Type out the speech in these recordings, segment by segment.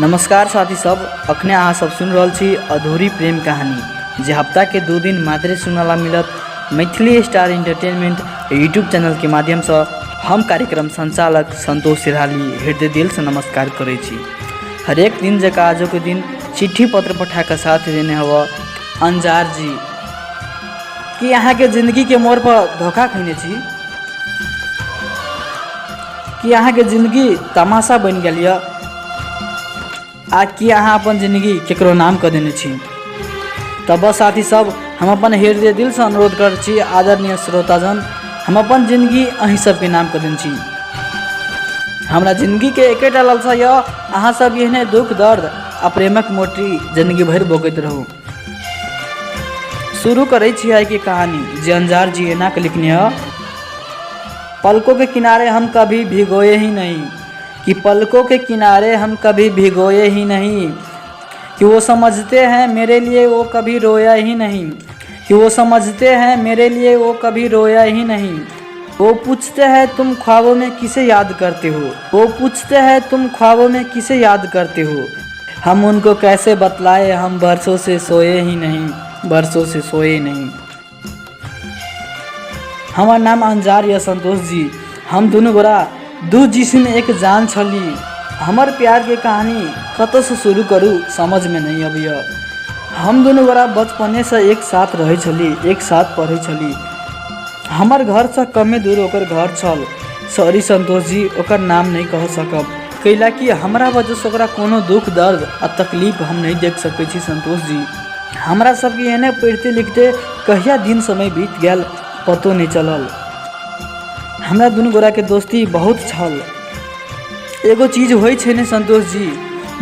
नमस्कार साथी सब, अखने अहाँ सब सुनि रहल छी अधूरी प्रेम कहानी, जे हफ्ता के 2 दिन मात्रे सुनला मिलत Maithili star entertainment YouTube channel के माध्यम से। हम कार्यक्रम संचालक संतोष सिरहाली हृदय दिल से नमस्कार करै छी। हरेक दिन जकाँ आजो के दिन चिट्ठी पत्र पठा के साथ देने हव अंजार जी कि अहाँ के जिंदगी के मोड़ पर धोखा खैने छी, कि अहाँ के जिंदगी तमाशा बनि गेल यऽ, आ कि अहाँ अपन जिंदगी केकरो नाम कऽ देने छी। तऽ बस साथी सब, हम अपन हृदय दिलसँ अनुरोध करै छी आदरणीय श्रोताजन, हम अपन जिंदगी अहीं सबके नाम कऽ देने छी। हमरा जिंदगीके एकेटा लालसा यऽ, अहाँ सब एहने दुख दर्द आ प्रेमक मोटरी जिंदगी भरि भोगैत रहू। शुरू करै छी आइके कहानी जे अंजार जी एना के लिखने ह। पलकों के किनारे हम कभी भिगोए ही नहीं, कि पलकों के किनारे हम कभी भिगोए ही नहीं, कि वो समझते हैं मेरे लिए वो कभी रोया ही नहीं, कि वो समझते हैं मेरे लिए वो कभी रोया ही नहीं। वो पूछते हैं तुम ख्वाबों में किसे याद करते हो, वो पूछते हैं तुम ख्वाबों में किसे याद करते हो, हम उनको कैसे बतलाए हम बरसों से सोए ही नहीं, बरसों से सोए नहीं। हमर नाम अंजार या संतोष जी, हम दुनू गोरा दू जिस्म एक जान छली। हमर प्यार के कहानी कतऽसँ शुरू करू समझमे नहीं अबैया। हम दुनू गोरा बचपनेसँ एक साथ रहै छली, एक साथ पढ़ै छली। हमर घरसँ कमे दूर ओकर घर छल। सॉरी संतोष जी, ओकर नाम नहि कह सकब, कैला कि हमरा वजहसँ ओकरा कोनो दुख दर्द आ तकलीफ हम नहि देख सकै छी। संतोष जी, हमरा सबके एहने पढ़िते लिखते कहिया दिन समय बीत गेल पतो नहि चलल। हमरा दुनू गोराके दोस्ती बहुत छल। एगो चीज होइ छै ने संतोष जी,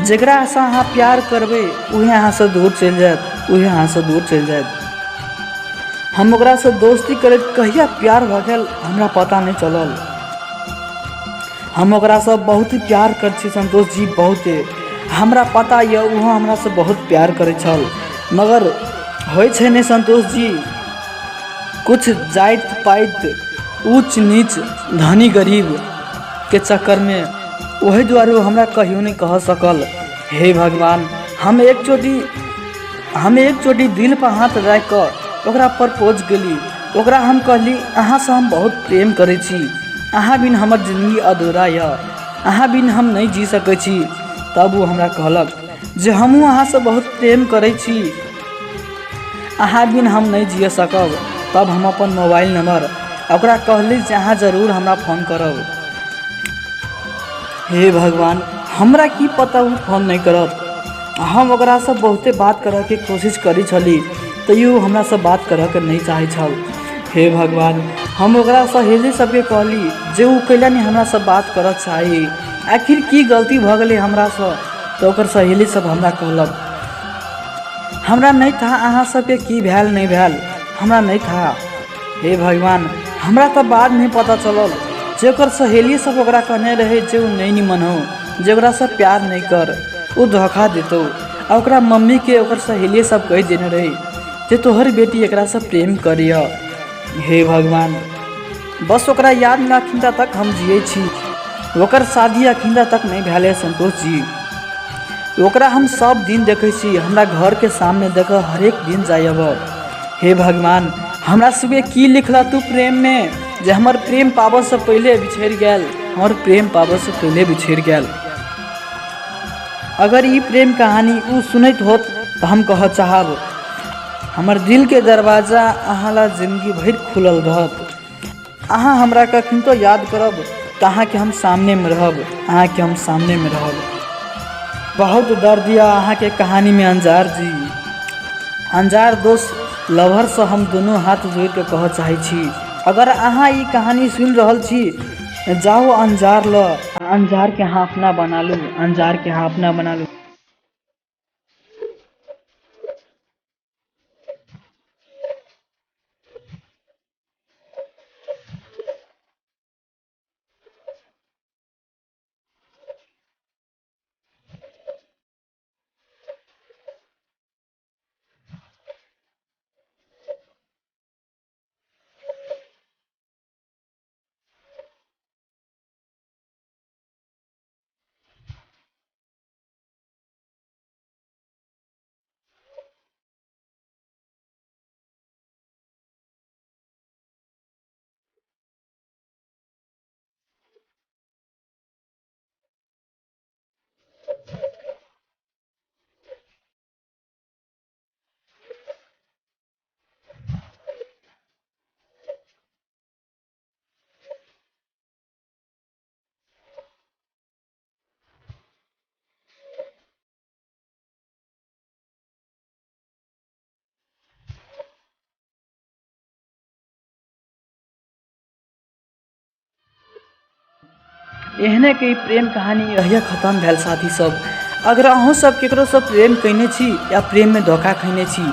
जकरासँ अहाँ प्यार करबै उहे अहाँसँ दूर चलि जायत, उहे अहाँसँ दूर चलि जायत। हम ओकरासँ दोस्ती करैत कहिया प्यार भऽ गेल हमरा पता नहि चलल। हम ओकरासँ बहुत ही प्यार करै छी संतोष जी, बहुते। हमरा पता यऽ ओहो हमरासँ बहुत प्यार करै छल, मगर होइ छै ने संतोष जी, कुछ जाति पाति ऊँच नीच धनी गरीब के चक्करमे ओहि दुआरे ओ हमरा कहियो नहि कह सकल। हे भगवान, हम एक चोटी दिल पर हाथ राखि कऽ ओकरा प्रपोज केली। ओकरा हम कहली अहाँसँ हम बहुत प्रेम करै छी, अहाँ बिन हमर जिंदगी अधूरा यऽ, अहाँ बिन हम नहि जी सकै छी। तब ओ हमरा कहलक जे हमहूँ अहाँसँ बहुत प्रेम करै छी, अहाँ बिन हम नहि जिय सकब। तब हम अपन मोबाइल नंबर ओकरा कहली जे अहाँ जरूर हमरा फोन करब। हे भगवान, हमरा की पता ओ फोन नहि करत। हम ओकरासँ बहुते बात करऽके कोशिश करै छली, तैयो हमरासँ बात करऽके नहि चाहै छल। हे भगवान, हम ओकरा सहेली सबके कहली जे ओ कैला नहि हमरासँ बात करऽ चाही, आखिर की गलती भऽ गेलै हमरासँ। तऽ ओकर सहेली सब हमरा कहलक, हमरा नहि था अहाँ सबके की भेल नहि भेल, हमरा नहि था। हे भगवान, हमरा तऽ बादमे पता चलल जे ओकर सहेली सब ओकरा कहने रहै जे ओ नहि निमन हौ, जे ओकरासँ प्यार नहि कर, ओ धोखा देतौ। आ ओकरा मम्मीके ओकर सहेली सब कहि देने रहै जे तोहर बेटी एकरासँ प्रेम करैए। हे भगवान, बस ओकरा यादमे अखिन्दा तक हम जियै छी। ओकर शादी अखिन्दा तक नहि भेल है संतोष जी। ओकरा हम सब दिन देखै छी, हमरा घरके सामने देख हरेक दिन जाइ अब। हे भगवान, हमरा सबके की लिखला तू प्रेममे जे हमर प्रेम पाबऽसँ पहिले बिछड़ि गेल, हमर प्रेम पाबऽसँ पहिले बिछड़ि गेल। अगर ई प्रेम कहानी ओ सुनैत होत तऽ हम कहऽ चाहब, हमर दिलके दरवाजा अहाँ ला जिंदगी भरि खुलल रहत। अहाँ हमरा कखनितो याद करब तऽ अहाँके हम सामनेमे रहब, अहाँके हम सामनेमे रहब। बहुत दर्द यऽ अहाँके कहानीमे अंजार जी। अंजार दोस्त लवरसँ हम दुनू हाथ जोड़िके कहऽ चाहै छी, अगर अहाँ ई कहानी सुनि रहल छी, जाउ अंजार लऽ, अंजारके अहाँ अपना बना लू, अंजारके अहाँ अपना बना लू। एहने के प्रेम कहानी अहिया खत्म भेल। साथी सब, अगर अहूँ सब केकरोसँ प्रेम कयने छी या प्रेममे धोखा खयने छी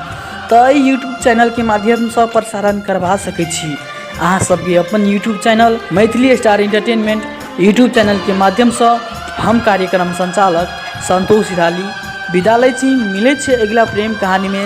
तऽ एहि यूट्यूब चैनलके माध्यमसँ प्रसारण करबा सकै छी। अहाँ सबके अपन YouTube channel Maithili star entertainment YouTube चैनलके माध्यमसँ हम कार्यक्रम संचालक संतोष हिराली विदा लै छी। मिलै छै अगिला प्रेम कहानीमे।